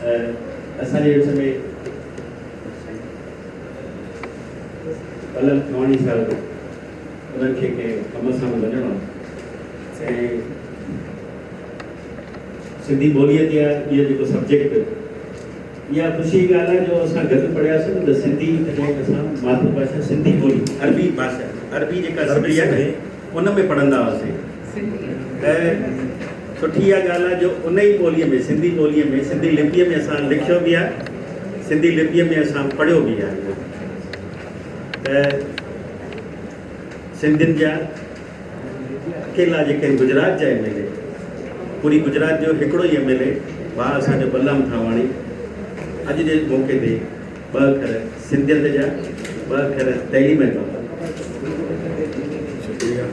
اسان جي وچ ۾ بلم ٿواڻي صاحب انهن کي ڪنهن ڪم سان وڃڻو آهي ۽ سنڌي ٻوليء تي آهي اهو جيڪو سبجيڪٽ اها خوشي جي ڳالهه آهي جو اسان گڏ پڙهياسين نه ته سنڌي تڏهن اسان ماتر ڀاشا سنڌي ٻولي عربي ڀاشا عربي جيڪا سنڌي آهي نه ان ۾ پڙهندا هئاسين ته سٺي اها ڳالهه آهي جو ان ئي ٻوليء ۾ سنڌي ٻوليء ۾ سنڌي لپيء ۾ اسان لکيو به آهي سنڌي لپيء ۾ اسان پڙهيو به آهي ته سنڌين جا اڪيلا جيڪي آهن گجرات جا ايم ايل اي پوري گجرات جو هڪڙو ئي ايم ايل اي ڀاء اسان جو بلرام ٿاواڻي اڄ جي موقعي تي ٻه اکر سنڌيت جا ٻه اکر تعليم جا. شڪريه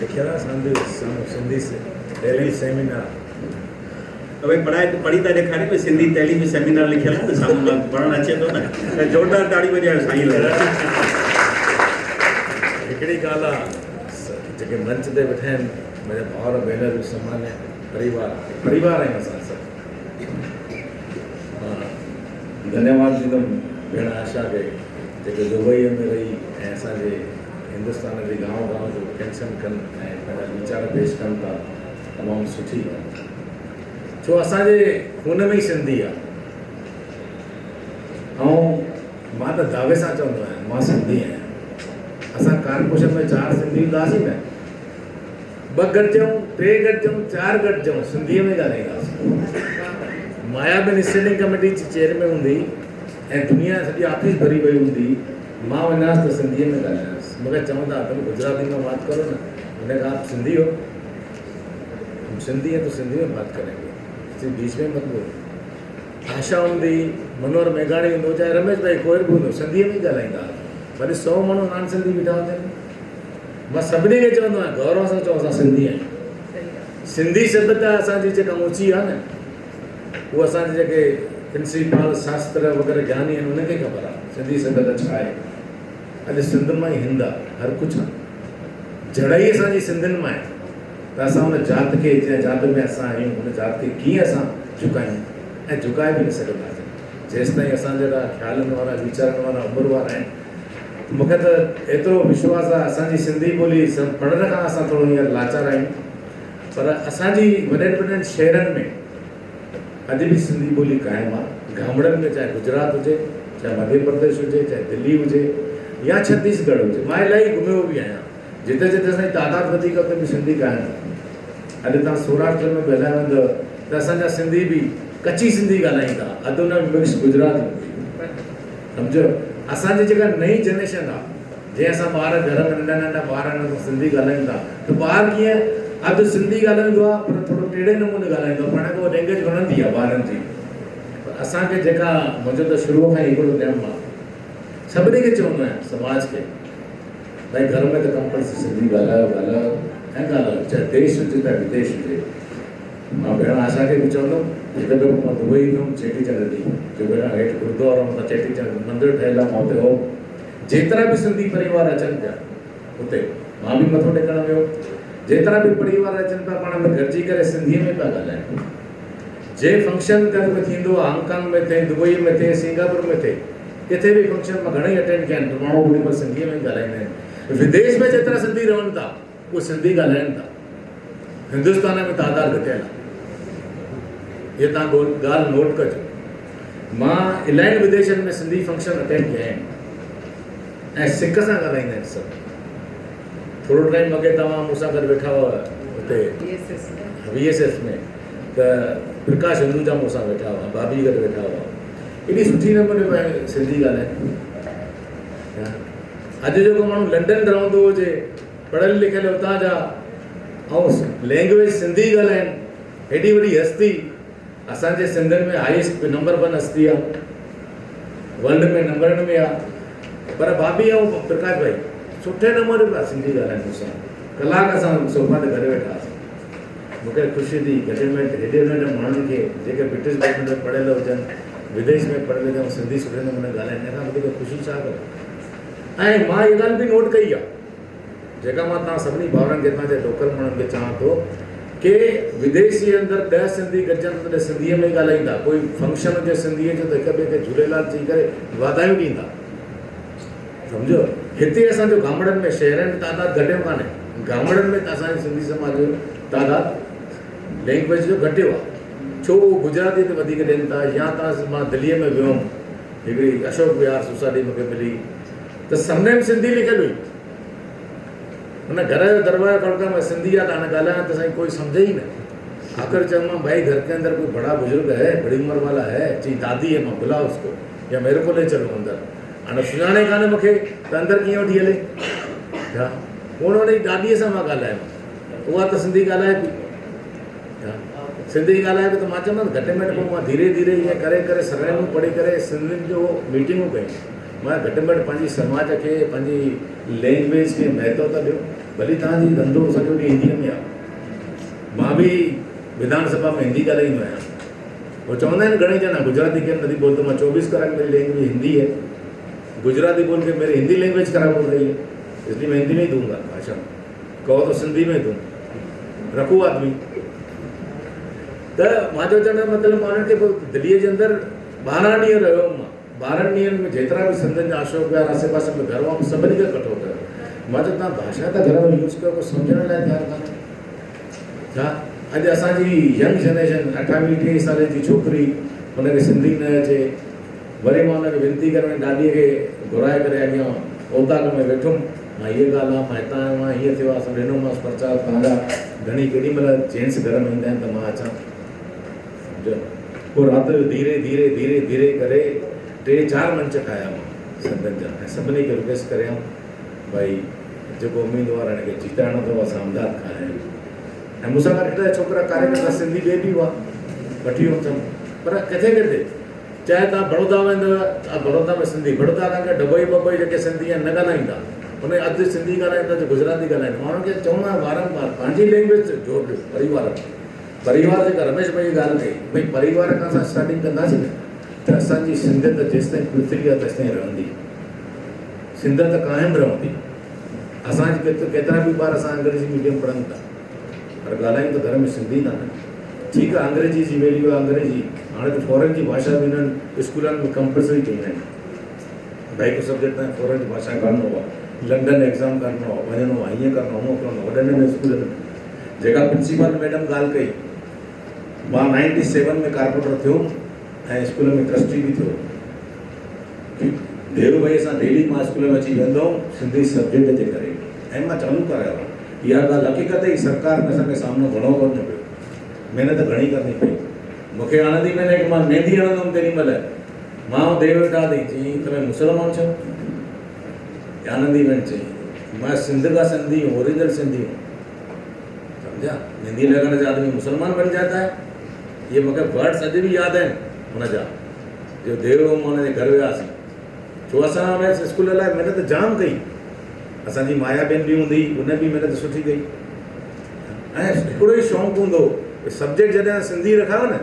لکيل آهي سنڌي سنڌي تعليم سيمينار. اوهي پڙهائي پڙهي ٿا ڏيکاريون ڀئي سنڌي تعليمي سيمينار لکيل آهي نه سامهون مان پڙهڻ اچي ٿو نه ته زوردار تاڙي وڄايو سائين لاء. هڪڙي ڳالهه آ جيڪي منچ تي ويٺا آهن منهنجا ڀائر ڀينرون سمانيه پريوار پريوار آهيون اسان سڀ مان ڌنيواد ڏيندم ڀيڻ آشا کي جيڪي دبئي ۾ رهي ۽ اسان جي هندستان جي گانو گانو جو ٽينشن ڪن ۽ پنهنجا ويچار پيش ڪن ٿا تمام سٺي ڳالهه ڇو اسان جي خون ۾ ئي سنڌي آ ۽ مان ته دعوي سان چوندو آهيان مان سنڌي آهيان اسان ڪارپوريشن ۾ چار سنڌي هونداسين نه ٻه گڏجون ٽي گڏجون چار گڏجون سنڌيء ۾ ڳالهائينداسين مايا بين اسٽينڊنگ ڪميٽي جي چيئرمين هوندي ۽ دنيا سڄي آفيس ڀري وئي هوندي مان وڃانس ته سنڌيء ۾ ڳالهايانس مون کي چوندا تم گجراتي ۾ بات ڪرو نه هن کان آپ سنڌي هو هم سنڌي هين تو سنڌي ۾ بات ڪرين گي چي بيچ ۾ مت بولو آشا هوندي منوهر ميگهاڻي هوندو چاهي رميش ڀائي ڪوئر به هوندو سنڌيء ۾ ئي ڳالهائيندا هئا ڀلي سو ماڻهو نان سنڌي بيٺا هجن مان سڀني کي چوندو آهيان گورو سان چئو اسان سنڌي آهيون سنڌي سڀيتا اسان جي جيڪا اوچي آهي نه اهو اسان جي جيڪي پرنسپال شاستر وغيره گياني آهن انهن کي خبر آهي سنڌي سڀيتا ڇا آهي اڄ سنڌ مان ئي هند آهي هر ڪجهه آهي جڙ ئي اسان جي سنڌين مان آهي ته اسان ان ذات کي جنهن ذات ۾ اسان آهيون ان ذات کي ڪيئن اسان جهڪايون ۽ جهڪائي به نه سگهنداسين جيستائين اسان جهڙا خيالن وارا ويچارن وارا عمر وارا آهن مون کي ته ايترو وشواس آهي اسان جي سنڌي ٻولي پڙهڻ کان اسان ٿورو هينئر لاچار آهيون پر اسان جي وڏن وڏن شهرن ۾ اڄ به سنڌي ٻولي قائم آ گامڙن ۾ چاهي گجرات هجي چاهي مڌيه پرديش هجي چاهي دلي هجي يا ڇتيس ڳڙهه هجي مان الاهي گهميو به آهيان جتي جتي اسان جي تعداد وڌيڪ اتي به سنڌي قائم آ اڄ توهان سوراشٽر ۾ به هليا ويندؤ ته اسان جا سنڌي به ڪچي سنڌي ڳالهائيندا اڌ ان ۾ مڪس گجراتي هوندي سمجهيو اسان جي جيڪا نئين جنريشن آ جنهن اسان ٻار گهر ۾ ننڍا ننڍا ٻار آهن اسان سنڌي ڳالهايون ٿا ته ٻار ڪيئن اڌ سنڌي ڳالهائيندو آهي پر ٿورو ٽيڙي نموني ڳالهائيندو آهي پاڻ کي اها لينگويج وڻندي آهي ٻارن جي پر اسان کي جيڪا منهنجو ته شروع کان ئي هڪڙو نيم آهي سڀني کي چوندو آهيان سماج کي ڀائي گهر ۾ ته ڪمپلسري سنڌي ڳالهايو ڳالهايو ۽ ڳالهايو چاهي ديش هجي چاهي وديش هجي مان ڀيڻ آشا کي به چوندم هڪ دفعو مان دبئي ويم چيٽي چنڊ ڏينهن جو ڀيڻ هيٺ گردوارو مٿان چيٽي چنڊ مندر ٺهيل آهي مان اتي هوم جيترا به سنڌي پريوار اچن پيا اتي مان به مٿو ٽيڪڻ ويو جيترا به پريوار اچن پيا پاڻ ۾ گڏجي ڪري سنڌيء ۾ پيا ڳالهائن جي فنڪشن ڪڏهن به ٿيندو آهي هانگ ڪانگ ۾ ٿئي دبئي ۾ ٿئي سنگاپور ۾ ٿئي ڪٿي به فنڪشن مان گهڻئي اٽينڊ ڪيا آهن ته ماڻهو اوڏي مهل سنڌيء ۾ ئي ڳالهائيندا آهن وديش ۾ جيترا سنڌي رهن ٿا اهي سنڌي ڳالهائن ٿا هندستان ۾ تعداد گهٽيل آهي هي تان ڳالهه نوٽ ڪجو مان الاهين وديشن ۾ سنڌي فنڪشن اٽينڊ ڪيا آهن ۽ سڪ سان ڳالهائيندا آهن سڀ ٿورو ٽائيم اڳي توهان مون سان گڏ ويٺا هئا اتي وي ايس ايس ۾ ته پرڪاش هندوجا مون سان ويٺا هئا ڀاڀي گڏ ويٺا هئا ايڏي سٺي نموني پيا سنڌي ڳالهائن اڄ جيڪو ماڻهو لنڊن رهندو هجي پڙهيل لکيل اتان جا ۽ لينگويج سنڌي ڳالهائن هيڏي وڏي هستي اسان جي سنڌين ۾ هائيسٽ نمبر ون هستي آ ورلڊ ۾ نمبرن ۾ آ پر ڀاڀي ۽ پرڪاش ڀائي سٺي نموني پيا سنڌي ڳالهائن مون سان ڪلاڪ اسان صوفا تي گڏ ويٺا هئاسين مون کي خوشي ٿي گهٽ ۾ گهٽ هيڏي ننڍن ماڻهن کي جيڪي برٽش گورنمينٽ ۾ پڙهيل هجن وديش ۾ پڙهيل هجن سنڌي سٺي نموني ڳالهائن ان کان وڌيڪ خوشي ڇا کپي ۽ مان اها ڳالهه به نوٽ ڪئي آ جيڪا مان توهان سڀني ڀائرن کي هتان جي لوڪل ماڻهن کي چوان ٿو ڪي وديش جي اندر ڏهه سنڌي گڏجن ٿا تڏهن سنڌيء ۾ ئي ڳالهائيندا، ڪوئي فنڪشن هجي سنڌيء جو ته هڪ ٻئي کي جهوليلال چئي ڪري واڌايون ڏيندا. سمجهيو؟ هتي اسان جو گامڙن ۾ شهرن ۾ تعداد گهٽيو ڪانهي، گامڙن ۾ ته اسان جي سنڌي سماج جو تعداد لينگويج جو گهٽيو آهي. ڇو اهو گجراتيء تي وڌيڪ ڏين ٿا يا تان مان دليء ۾ ويو هيم هڪڙي اشوڪ وهار سوسائٽي مون کي ملي ته سرنيم سنڌي لکيل هئي. هن گهر جو دروازو کڙڪايو مان سنڌي آ ته هاڻي ڳالهايان ته سائين ڪوئي سمجهي ئي نه. آخر چيومان ڀائي گهر ڪي اندر ڪوئي بڙا بزرگ هي بڙي عمر والا هي چئي دادي هي مان بلاء اس ڪو يا ميري ڪو لي چلو اندر. هاڻي سڃاڻي ڪانه مون کي ته اندر ڪيئن وٺي هلي. ها پوء هن جي ڏاڏيء سان مان ڳالهايم اها ته سنڌي ڳالهائي پئي. ها سنڌي ڳالهائي پئي ته مان چيومانس گهٽ ۾ گهٽ پوء مان ڌيري ڌيري ائين ڪري ڪري سرنيمون پڙهي ڪري سنڌين جو ميٽنگون ڪيون. مان گهٽ ۾ گهٽ پنهنجي سماج کي پنهنجي لينگويج کي مهتو ته ڏيو. ڀلي توهان جي ڌنڌو سڄو ڏينهن هنديء ۾ آهي. مان به وڌان سڀا ۾ هندي ڳالهائيندو آهيان. هو چوندا آهن گهڻئي ڄڻا گجراتي ڪيم نٿي بولتو مان چوبيس ڪلاڪ ميري لينگويج هندي هي. گجراتي بول ڪي ميري هندي لينگويج خراب هو رهي هي اس لئي مين هندي ۾ ئي دونگا ڀاشڻ. ڪهو ته سنڌي ۾ دون. رکو آدمي. ته مان جو چوڻ جو مطلب مان انهن کي دليء جي اندر 12 ڏينهن رهيو هيم مان. 12 ڏينهن ۾ جيترا به سنڌين جا اشوڪ وهار آسي پاسي ۾ گهر هئا مون سڀني کي ڪٺو ڪيو. مان چيو توهان ڀاشا ته گهر ۾ يوز ڪيو ڪو سمجهڻ لاء تيار ڪانهي. ڇا اڄ اسان جي ينگ جنريشن اٺاويهه ٽيهه سالي جي ڇوڪري ان کي سنڌي نه اچي. وري مان ان کي وينتي ڪري وڃي ڏاڏيء کي گهرائي ڪري اڳيان اوطاق ۾ ويٺم. مان هيء ڳالهه آ مان هتان آيو آهيان هيئن ٿيو آ سو ڏنومانس پرچار توهان جا ڌڻي ڪيڏي مهل جينٽس گهر ۾ ايندا آهن ته مان اچان. سمجهيو. پوء رات جو ڌيري ڌيري ڌيري ڌيري ڪري ٽي چار منچ ٺاهيا مان سنڌين جا ۽ سڀني کي رڪويسٽ ڪريم ڀائي جيڪو اميدوار هن کي جيتائڻو اٿو اسان امداد کان آهيون ۽ مون سان گڏ هڪڙا ڇوڪرا ڪاريڪرتا سنڌي ٻئي به هئا وٺي ويم اٿم پر ڪٿي ڪٿي چاهي توهان بڙودا ويندو ته بڙودا ۾ سنڌي بڙودا کان اڳ ڊبوئي ببوئي جيڪي سنڌي آهن نه ڳالهائيندا ان اڌ سنڌي ڳالهائيندا جو گجراتي ڳالهائيندا مان انهن کي چوندو آهيان وارم وار پنهنجي لينگويج تي زور ڏيو پريوار ۾ پريوار جيڪا رميش ڀائي ڳالهه ڪئي ڀئي پريوار کان اسان اسٽارٽنگ ڪنداسين نه ته اسان جي سنڌيت جيستائين پرٿوي آهي تيستائين رهندي سنڌيت قائم رهندي اسان جي ڪيترا به ٻار اسان انگريزي ميڊيم پڙهن ٿا پر ڳالهايون ته گهر ۾ سنڌي ٿا نه ٺيڪ آهي انگريزي جي ويليو آهي انگريزي هاڻي ته فورن جي ڀاشا به هنن اسڪولن ۾ ڪمپلسري ڪئي آهن ڀائي هڪ سبجيڪٽ تان فورن جي ڀاشا ڪرڻو آهي لنڊن ايگزام ڪرڻو آهي وڃڻو آهي هيئن ڪرڻو آهي هونئن ڪرڻو آهي وڏن وڏن اسڪولن ۾ جيڪا پرنسپال ميڊم ڳالهه ڪئي، مان نائنٽي سيون ۾ ڪارپوريٽر ٿيم ۽ اسڪول ۾ ٽرسٽي به ٿيو. ڌيرو ڀائي سان ڊيلي مان اسڪول ۾ اچي ويهندو هوم سنڌي سبجيڪٽ جي ڪري ۽ مان چالو ڪرايو هو. اها ڳالهه حقيقت ئي سرڪار ۾ اسان کي سامنو گهڻو ڪرڻو پيو. محنت گهڻي ڪرڻي پئي. مون کي آڻندي مهل هڪ مان ميندي هڻندو هوم تيڏي مهل مان ديو ويٺا اٿئي چيائين تمي مسلمان ڇو؟ آنندي بهن چيائين مان سنڌ کا سنڌي هون اوريجنل سنڌي هون. سمجھا مهندي لڳائڻ سان آدمي مسلمان بن جاتا هي اهي مونکي ورڊس اڄ به ياد آهن ان جا جو ديو ۽ مان ان جي گهر وياسين ڇو اسان ان اسڪول لاء محنت جام ڪئي اسان جي مايا بين به هوندي ان به محنت سٺي ڪئي ۽ هڪڙو ئي شوق هوندو سبجيڪٽ جڏهن سنڌي رکايو نه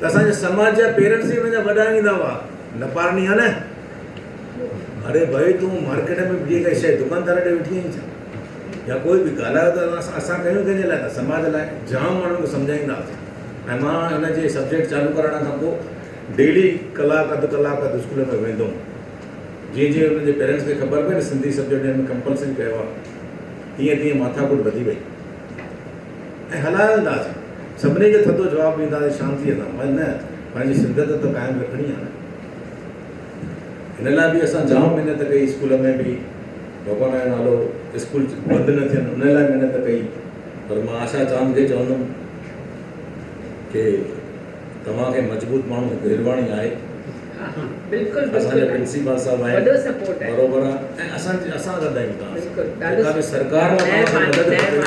ته اسان جي سماج جا پيرنٽس ئي ان جا وڏا ايندا هئا نه پارڻي آ نه اري ڀائي تون مارڪيٽ ۾ بيهي ڪائي شيء دڪاندار ڏي ويٺي آهين ڇا يا ڪوئي به ڳالهايو ته اسان ڪيون ڪنهن جي لاء ٿا سماج لاء جام ماڻهن کي سمجهائيندا هئاسين ۽ مان هن جي سبجيڪٽ چالو ڪرڻ کان پوء ڊيلي ڪلاڪ اڌ ڪلاڪ اڌ اسڪول ۾ ويندو هوم جيئن جيئن انهن جي پيرنٽس کي خبر پئي نه سنڌي سبجيڪٽ هن ڪمپلسري ڪيو آهي تيئن تيئن ماٿا ڪوٽ وڌي وئي ۽ هلايا ويندا هئاسين سڀني کي ٿڌو جواب ڏيندا هئاسين شانتيء سان پر نه پنهنجي سنڌيت ته قائم رکڻي آهي نه هن لاء به اسان جام محنت ڪئي اسڪول ۾ به ڀڳوان جو نالو اسڪول بند نه ٿين ان لاء محنت ڪئي پر مان آشا چاند کي چوندم ڪي توهان کي مضبوط ماڻهو ڀيرواڻي آهي بلڪل اسان جا پرنسپال صاحب آهن وڏو سپورٽ آهي بروبر آهي ۽ اسان اسان گڏ آهيون توهان بلڪل جيڪا به سرڪار مان توهان کي مدد کپي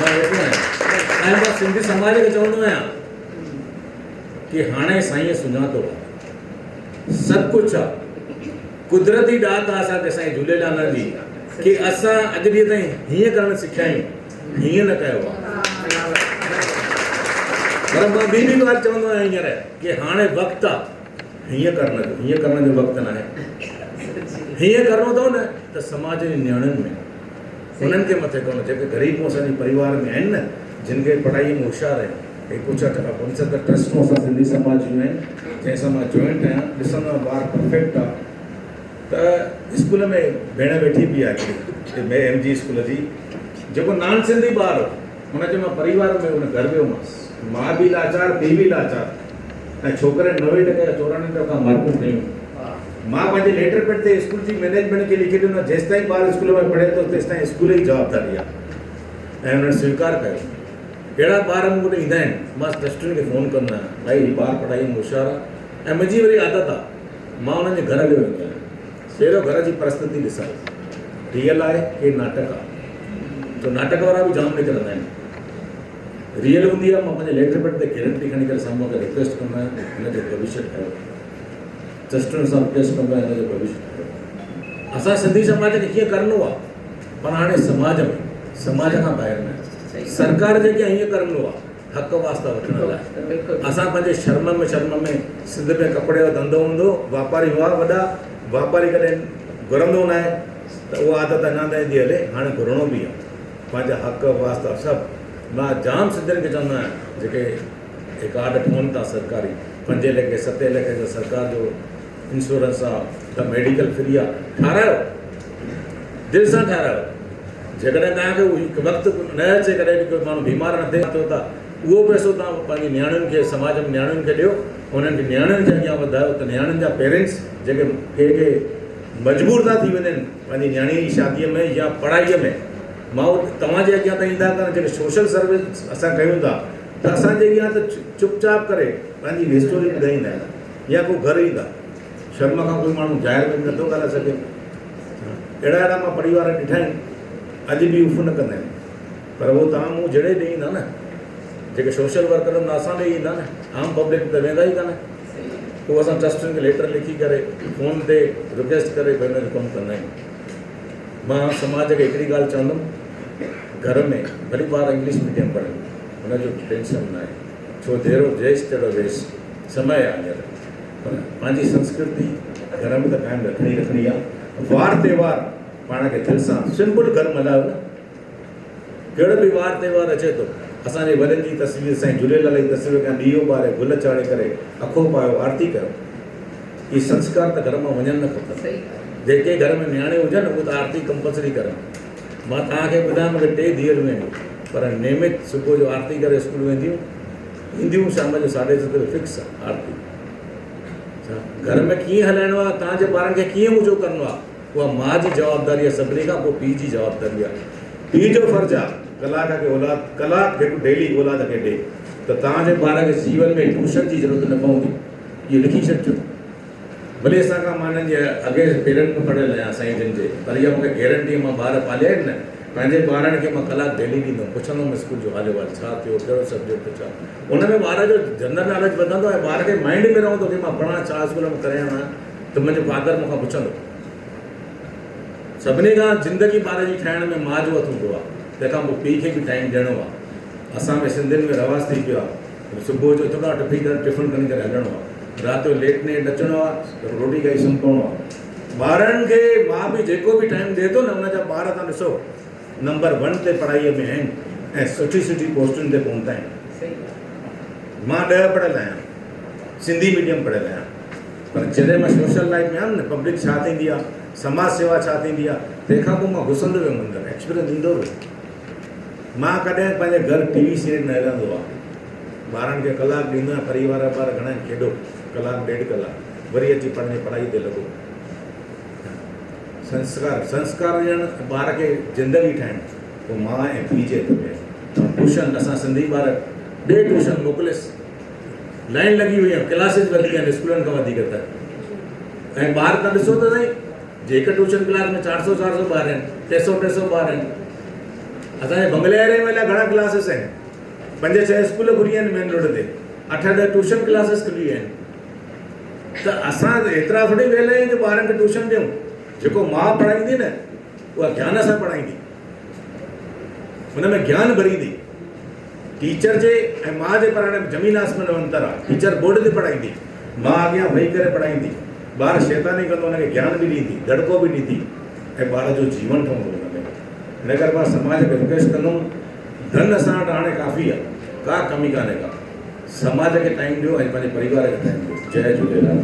مان ويٺو آهيان ۽ مان سنڌي سماج کي چوندو آهيان ڪي هاڻي سائين سڃاتو آهي سڀ ڪجهه آ قدرتي ڏات آ اسان کي سائين جهوليلال جي ڪي اسان اڄ ڏينهن تائين هيئن ڪرڻ سکيا آهيون هيئن نه ڪيو آ پر مان ٻي به ڳالهه چوندو آهيان هينئر ڪي هاڻي وقت آ هيئن ڪرڻ جو هيئن ڪرڻ جو وقت ناهي هيئن ڪرڻو اٿو نه ته سماج جي نياڻين ۾ انهن کي مٿي ڪرڻو جيڪي غريب اسان جي پريوار ۾ آهن نه جن کي پڙهائي ۾ هوشيار آهيون هي ڪجهه 69 ٽرسٽون اسان سنڌي سماج جون آهن جنهن سان مان جوائنٽ آهيان ڏسندو آهيان ٻار پرفيڪٽ آ ته اسڪول ۾ ڀيڻ ويٺي پئي آهي هڪڙي ايم جي اسڪول جي جيڪو نان سنڌي ٻار هو هن چيو مان پريوار ۾ ان گهر ويو مانس ماء به لاچار پيء به لاچار ۽ ڇوڪري 90 ٽڪا يا 94 ٽڪا مارڪون کنيون مان پنهنجي ليٽر پيڊ تي اسڪول جي مئنيجمينٽ کي لکي ڏنو جيستائين ٻار اسڪول ۾ پڙهي ٿو تيستائين اسڪول جي جوابداري آهي ۽ انهن سويڪار ڪيو. اهڙا ٻار مون وٽ ايندا آهن، مان ٽرسٽين کي فون ڪندو آهيان، ڀائي هي ٻار پڙهائيء ۾ هوشيار آهي ۽ منهنجي وري عادت آهي، مان انهن جي گهر هليو ويندو آهيان، پهريون گهر جي پرستتي ڏسان، ريئل آهي ڪي ناٽڪ آهي، ڇو ناٽڪ وارا به جام نڪرندا آهن، ريئل هوندي آهي، مان پنهنجي ليٽر پيڊ تي گيرنٽي کڻي ڪري سامهون کي رڪويسٽ ڪندو آهيان، هن جو ڀوشيه ٺاهيو. ٽرسٽن سان رڪويسٽ ڪندو آهيان هن جو ڀوشيه ٺاهيو. اسان سنڌي سماج کي ڪيئن ڪرڻو آهي؟ پر هاڻي سماج ۾ سماج کان ٻاهر نه سرڪار جي اڳيان ائين ڪرڻو آهي حق واسطا وٺڻ لاء اسان پنهنجي شرم ۾ شرم ۾ سنڌ ۾ ڪپڙي جو ڌنڌو هوندو واپاري هئا وڏا واپاري ڪڏهن گهرندو نه آهي ته اها عادت اڃا تائين ٿي هلي هاڻي گهرڻو به آهي پنهنجا حق واسطا سڀ مان جام سنڌين کي چوندو آهيان جيڪي هي ڪارڊ ٺهن ٿا سرڪاري پنجين لکي ستين لکي جو سرڪار جو انشورنس آ ته ميڊيڪل فري آ ٺارايو دل سان ٺارايو جيڪڏهن توهان کي هڪ وقت نه اچي ڪڏهن به ڪوئي ماڻهو بيمار نه ٿئي ٿو ته اهو پئسو توهان پنهنجي نياڻين کي سماج ۾ نياڻين کي ڏيو انهن کي نياڻين کي اڳيان وڌايو ته نياڻين جا پيرنٽس جيڪي ڪي ڪي مجبور ٿا ٿي وڃن پنهنجي نياڻي جي شادي ۾ يا پڙهائي ۾ مان توهان جي اڳيان ته ايندا ڪانه جيڪي سوشل سروس اسان ڪيون ٿا ته اسان جي اڳيان ته چپ چاپ ڪري پنهنجي هسٽوري ٻڌائيندا آهن يا ڪو گهر ايندا شرم کان ڪوئي ماڻهو ظاهر ۾ به نٿو ڳالهائي سگهي. اهڙا اهڙا مان پريوار ڏٺا آهن اڄ به اف نه ڪندا آهن پر اهو توهان مون جهڙي ڏي ايندا نه جيڪي سوشل ورڪر هوندا اسان ڏي ايندا نه عام پبلڪ ته ويندا ئي ڪانه پوء اسان ٽرسٽن کي ليٽر لکي ڪري فون تي رڪويسٽ ڪري ڀئي ان جو ڪم ڪندا آهيون. مان سماج کي هڪڙي ڳالهه چوندم گهر ۾ ڀلي ٻار انگلش ميڊيم پڙهن ان جو ٽينشن ناهي ڇو جهڙو جيش تهڙو ويش. سمي آ هينئر پر پنهنجي سنسڪرتي گهر ۾ ته قائم رکڻي رکڻي آ. وار تهوار پاڻ کي دل سان سمپل گهر ملهايو نه. ڪهڙو به وار تهوار اچي ٿو اسان جي وڏن جي تصوير سائين جهوليلال جي تصوير اڳيان ڏيئو ٻاري گل چاڙهي ڪري اکو پايو آرتي ڪيو. اهي سنسڪار ته گهر مان وڃڻ نه کپن. جيڪي گهر ۾ نياڻيون هجن اهي ته آرتي ڪمپلسري ڪرن. مان توهان کي ٻڌايان مون کي ٽي ڌيئرون آهن پر نيمت صبح جو آرتي ڪري اسڪول وينديون. اينديون شام جو ساڍي ست بجي فڪس آ آرتي. ڇا گهر ۾ ڪيئن هلائڻو آ توهان جي ٻارن کي ڪيئن اوچو ڪرڻو آ اها ماء جي جوابداري آ سڀني کان پوء پيء جي جوابداري آ. پيء جو فرض آ ڪلاڪ کي اولاد ڪلاڪ هڪ ڊيلي اولاد کي ڏي ته توهان جي ٻار کي جيون ۾ ٽيوشن جي ضرورت نه پوندي اهو لکي ڇڏجو. ڀلي اسان کان مان انهن جي اڳئين پيرن ۾ پڙهيل آهيان سائين جن جي پر اها مون کي گيرنٽي مان ٻار پاليا آهن نه پنهنجي ٻارن کي مان ڪلاڪ ڊيلي ڏيندم پڇندم اسڪول جو حال احوال ڇا ٿيو ڪهڙو سبجيڪٽ ڇا ان ۾ ٻار جو جنرل ناليج وڌندو ۽ ٻار کي مائنڊ ۾ رهندو ڪي مان پڙهان ڇا اسڪول ۾ ڪري آيو آهيان ته منهنجو فادر مون کان پڇندو سڀني کان زندگي ٻار جي ٺاهڻ ۾ ماء جو هٿ هوندو آهي تنهن کان پوء پيء کي به ٽائيم ڏيڻو آهي اسان ۾ سنڌين ۾ رواج ٿي پيو آهي صبح جو اٿڻو آ ٽفي ڪري ٽفن کڻي ڪري هلڻو آ رات جو ليٽ نائيٽ اچڻو آ ته روٽي کائي سمهي پوڻو آ ٻارن کي ماء پيء جيڪو به ٽائيم ڏئي ٿو نه ان جا ٻار تان ڏسو نمبر ون تي پڙهائي ۾ آهن ۽ سٺي سٺي پوسٽن تي پهتا آهن مان 10 پڙهيل آهيان سنڌي ميڊيم پڙهيل آهيان پر جڏهن مان سوشل لائف ۾ آيم نه پبلڪ ڇا ٿيندي آ سماج سيوا ڇا ٿيندي آ تنهن کان پوء مان گهسندو ويم اندر ايڪسپيرينس ايندو ويو مان ڪڏهن پنهنجي گهر ٽي وي سيريل نه هلندو آ. ٻارن کي ڪلاڪ ڏيندو آهيان پريوار جا ٻار گهڻا آهن کيڏو ڪلاڪ ڏيڍ ڪلاڪ وري اچي پنهنجي پڙهائي تي لڳو. سنسڪار سنسڪار ڏيڻ ٻار کي زندگي ٺاهڻ اهو ماء ۽ پيء جي هٿ ۾ آهي. ٽيوشن اسان سنڌي ٻار ڏي ٽيوشن موڪليس لائين لڳي وئي آهي ڪلاسز وڌيڪ آهن اسڪولن کان وڌيڪ ته ۽ ٻار ته ڏسو ته سائين جي هڪ ٽيوشن ڪلاس ۾ چار سو چار سو ٻار آهن ٽي سو ٽي سو ٻار آهن اسان جي بنگلي ايريا ۾ الائي گهڻا ڪلاسز آهن پنج ڇهه اسڪول کلي آهن مين روڊ تي اٺ ڏهه ٽيوشن ڪلاسز کلي آهن ته اسان ايترا ٿوري ويل آهيون جو ٻارن کي ٽيوشن ڏيون جيڪو ماء پڙهائيندي نه اها گيان سان پڙهائيندي ان ۾ گيان ڀريندي ٽيچر جي ۽ ماء جي پڙهائڻ ۾ زمين آسمان جو انتر آهي. ٽيچر بورڊ تي پڙهائيندي، ماء اڳيان ويهي ڪري پڙهائيندي. ٻار شيطاني ڪندو ان کي گيان به ڏيندي، دڙڪو به ڏيندي ۽ ٻار جو جيون ٺهندو ان ۾. ان ڪري مان سماج کي رڪويسٽ ڪندم ڌن اسان وٽ هاڻي ڪافي آهي، ڪا ڪمي ڪانهي ڪا. سماج کي ٽائيم ڏيو ۽ پنهنجي پريوار کي ٽائيم ڏيو. جئي جهوليلال.